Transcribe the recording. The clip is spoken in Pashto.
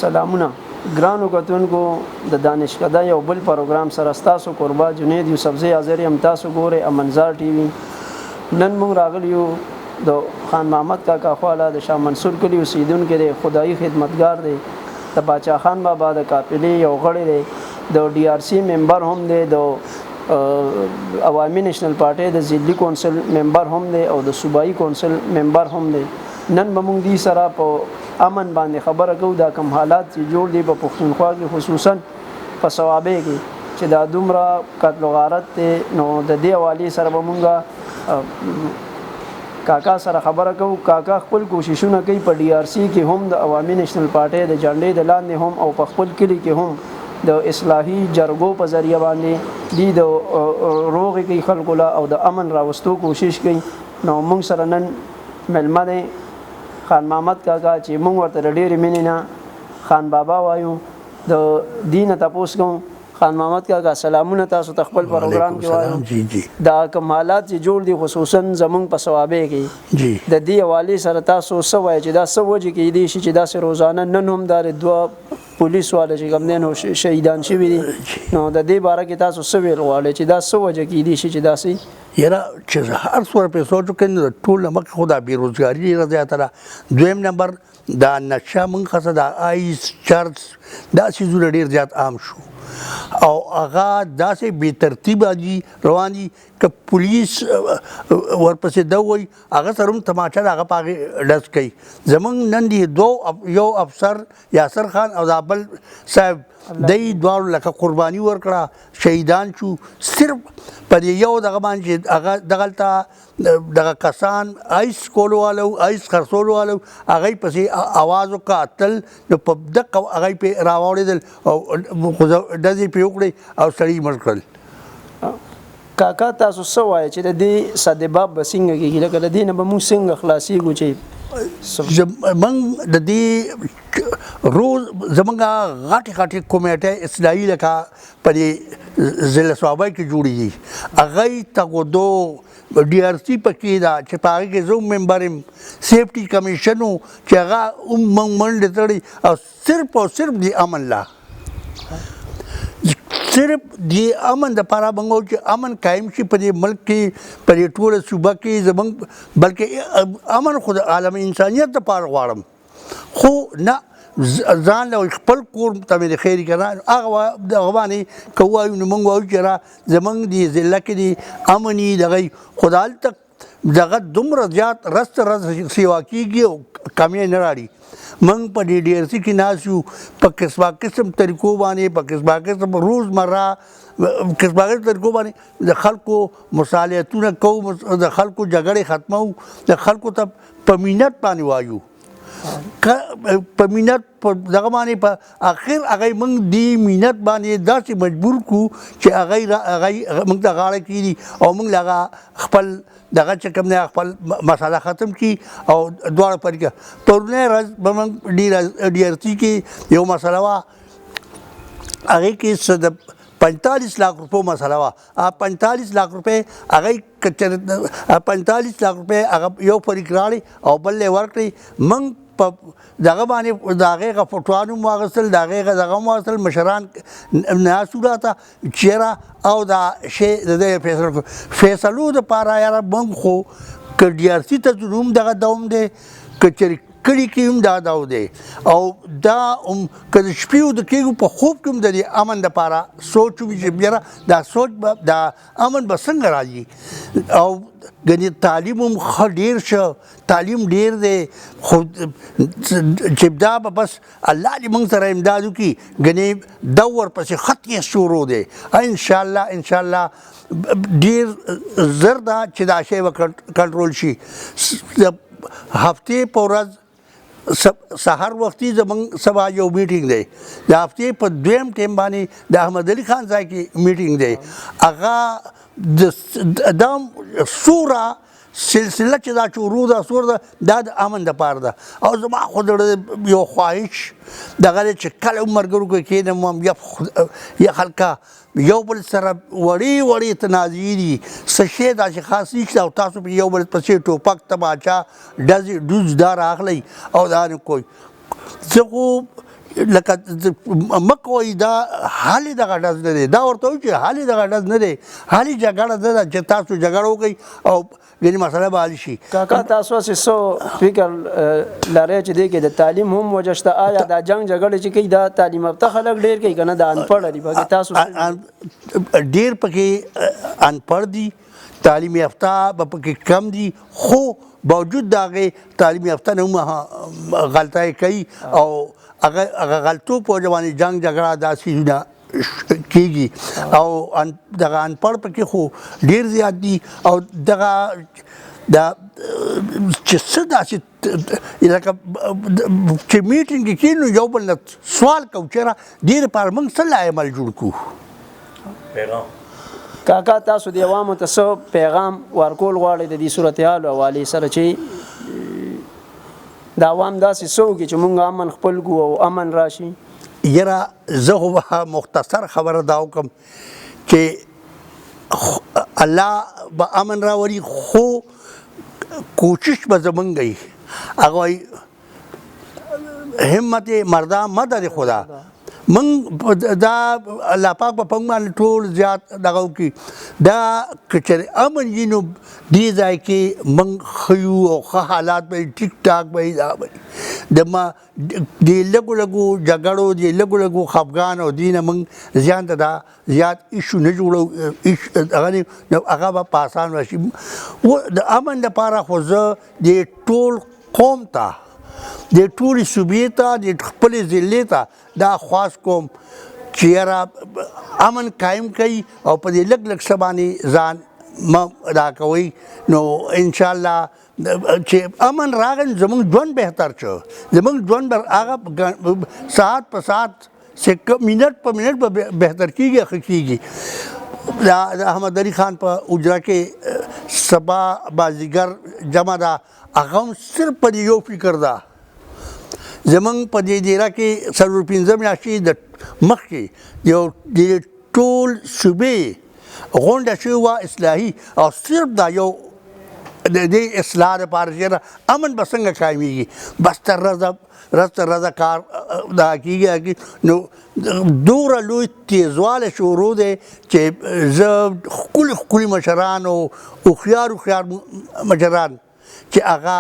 سلامونه ګرانو کتونکو، د دانشکده یو بل پروګرام سره ستاسو کوربه جنید یوسفزی حاضر یم. تاسو ګورئ امنزار ټي وي. نن موږ راغلي یو د خان محمد کاکا خواله، د شاه منصور کلي اوسېدونکی دی، خدایي خدمتګار دی، د باچا خان بابا د قافلې یو غړی دی، د ډي آر سي ممبر هم دی، د عوامي نېشنل پارټۍ د ضلعي کونسل ممبر هم دی او د صوبایي کونسل ممبر هم دی. نن به موږ دې سره په امن باندې خبره کوو. دا کوم حالات چې جوړ دي په پښتونخوا کې، خصوصا په صوابۍ کې، چې دا دومره قتل و غارت دی، نو د دې حوالې سره به مونږ کاکا سره خبره کوو. کاکا خپل کوششونه کوي، په ډي آر سي کې هم د عوامي نېشنل پارټۍ د جنډې د لاندې هم او په خپل کلي کې هم د اصلاحي جرګو په ذریعه باندې دی د روغې کوي خلکو له او د امن راوستو کوشش کوي. نو موږ سره نن مېلمه دی خان محمد کاکا، چې موږ ورته د ډېرې مینې نه خان بابا وایو. د دینه تپوس کوم. خان محمد کاکا، سلامونه، تاسو ته خپل پروګرام کې وایو. جی جی. دا کوم حالات چې جوړ دي، خصوصا زمونږ په صوابۍ کې، د دې حوالې سره تاسو څه وایئ چې دا څه وجه کې دي چې داسې روزانه نن هم دا دوه پولیس والا چې کوم دي نو شهیدان شوي دي؟ نو د دې باره کې تاسو څه ویل غواړئ چې دا څه وجه کې دي چې داسې؟ یاره، چې هر څومره په سوچ وکړو نو ټول نه مخکې خو دا بېروزګاري ډېره زیاته ده. دویم نمبر دا نشه، مونږ خاصه دا آیس، چرس، دا څیزونه ډېر زیات عام شو او هغه داسې بې ترتیبه دي، روان دي. که پولیس ورپسې ده وایي، هغه سره هم تماچه ده، هغه په هغې ډز کوي. زمونږ نن دي دوو، یو افسر یاسر خان او دا بل صاحب دی، دواړو لکه قرباني ورکړه، شهیدان شو، صرف په دې یو دغه باندې چې هغه دغلته دغه کسان آیس کولو والو، آیس خرڅولو والو، هغه پسې اواز وکړه اتل، نو په دقه هغه پې راواوړېدل او ډزې پې وکړې او سړي مړ کړل. کاکا، تاسو څه وایئ چې د دې سدباب به څنګه کېږي؟ لکه د دې نه به موږ څنګه خلاصېږو چې موږ د دې روز زمونږ غټې غټې کمیټې اصلاحي لکه په دې ضلع صوابۍ کې جوړېږي، هغه تغودو ډي آر سي پکې ده چې په هغې کې زه هم ممبر یم، سیفټي کمیشن و چې هغه هم موږ منډې تړي او صرف او صرف د امن لا، صرف د امن دپاره موږ وایو چې امن قایم شي په دې ملک کې، په دې ټوله صوبه کې زموږ، بلکې امن خو د عالم انسانیت دپاره غواړم، خو نه ځان له خپل کور ته مې د خیر که نه هغه دغه باندې که ووایو، نو موږ وایو چې را زموږ دې ضلع کې دې امن وي. دغه خو د هلته دغه دومره زیات رس تر رس سیوا کېږي او کمی نه راړي. موږ په دې ډي ار سي کې ناست یو، په قسمه قسم طریقو باندې، په قسمه قسم روزمره قسمه قسم طریقو باندې د خلکو مصالحتونه کوو، د خلکو جګړې ختموو، د خلکو ته په مینت باندې وایو، په مینت په دغه باندې، په اخر هغه موږ دې مینت باندې داسې مجبور کو چې هغه موږ ته غاړه کېږي او موږ له هغه خپل دغه چې کوم دی خپل مسله ختم کړي او دواړه طریقه. پرونۍ ورځ به موږ ډي ار سي کې یو مسله وه، هغې کې څه د 45 لاک روپو مسله وه. 45 لاک روپۍ هغه که چېرې 45 لاک روپۍ هغه یو فریق راړي او بل یې ورکړي، موږ په دغه باندې د هغې هغه فوټوان هم واخیستل، د هغې هغه دغه هم واخیستل. مشران ناست وو راته چې یاره او دا شی د دې فیصله کړو. فیصلو دپاره یاره موږ خو که ډي ار سي ته ځو هم دغه دوم دی، که چېرې کلي کې هم دا داو دی او دا هم که د شپې ویده کېږو، په خوب کې هم د دې امن دپاره سوچ وي چې یاره دا سوچ به دا امن به څنګه راځي. او ګنې تعلیم هم ښه ډېر شه، تعلیم ډېر دی، خو چې دا به بس الله دې موږ سره امداد وکړي، ګنې دا ورپسې ښه تېز شروع دی. انشاءالله انشاءالله ډېر زر ده چې دا شی به کنټرول شي. هفتې په ورځ سهار وختي زمونږ سبا یو میټینګ دی، د هفتې په دویم ټیم باندې د احمد علي خان ځای کې میټینګ دی. هغه د دا سوره سلسله چې دا چورو ده سور ده، دا د امن دپاره ده. او زما خو د یو خواهش دغه دی چې کله هم ملګرو کې کښېنم، وایم یا خلکه، یو بل سره وړې وړې تنازعې دي، څه شی داسې خاص نشته او تاسو په یو بل پسې ټوپک، تماچا، ډزې ډوز دا راغلی او دا نه کوئ. زه خو لکه مه کوئ، دا حل دغه ډز نه دی. دا ورته وایو چې حل دغه ډز نه دی، حل جګړه نه ده چې تاسو جګړه وکړئ او یعنی مسله به حل شي. کاکا، تاسو هسې څه فکر لرئ چې دې کې د تعلیم هم وجه شته؟ آیا دا جنګ جګړې چې کوي، دا تعلیم یافته خلک ډېر کوي که نه دا انپړه دي پکې؟ تاسو ډېر پکې انپړ دي، تعلیم یافته به پکې کم دي، خو باوجود د هغې تعلیم یافته نه هم غلطۍ کوي او هغه غلطو په وجه باندې جنګ جګړه دا څیزونه کیږي. او دغه انپړ پکې خو ډیر زیات دي. او دغه دا چې څه داسې لکه چې میټینګ کې کښېنو، یو بل نه سوال کوو چې دې لپاره موږ څه لایحه عمل جوړ کړو. پیغام کاکا، تاسو د عوامو ته څه پیغام ورکول غواړئ د دې صورتحال حوالې سره، چې د عوام داسې څه وکړي چې مونږ امن خپل کړو او امن راشي؟ یاره، زه خو به مختصر خبره دا وکم چې الله به امن راولي، خو کوشش به زمونږ وي. هغه وایي همت مردا مدد خدا. من دا الله پاک په پنګ باندې ټول زیات دغه وکړي. دا که چېرې امن وي نو دې ځای کې موږ ښه یو او ښه حالات به وي، ټیک ټاک به وي. دا به د ما دې لږو لږو جګړو، دې لږو لږو خفګان او دې نه موږ ځان ته دا زیات issue نه جوړو، هغه نو هغه به په اسان راشي. د امن لپاره خو زه دې ټول قوم ته، د ټولې صوبې ته، د خپلې ضلعې ته دا خواست کوم چې یاره امن قایم کړئ او په دې لږ لږ څه باندې ځان مه دا کوئ. نو انشاءالله چې امن راغی نو زمونږ ژوند بهتر شو، زمونږ ژوند به هغه ساعت په ساعت، منټ په منټ به بهتر کیږي، ښه کیږي. د احمد علي خان په حجره کې سبا بازیګر جمع ده، هغه هم صرف په دې یو فکر ده. زمونږ په دې دیره کې 4-5 میاشتې د مخکې یو د ټول صوبې غونډه شوې وه اصلاحي، او صرف دا یو د دې اصلاح لپاره چې امن به څنګه قایمیږي. بس تر ورځه ورځ تر ورځه کار دا کېږي. نو دومره لوی تیزوالی شروع دی چې زه ښکلي ښکلي مشران او هوښیار هوښیار مشران چې هغه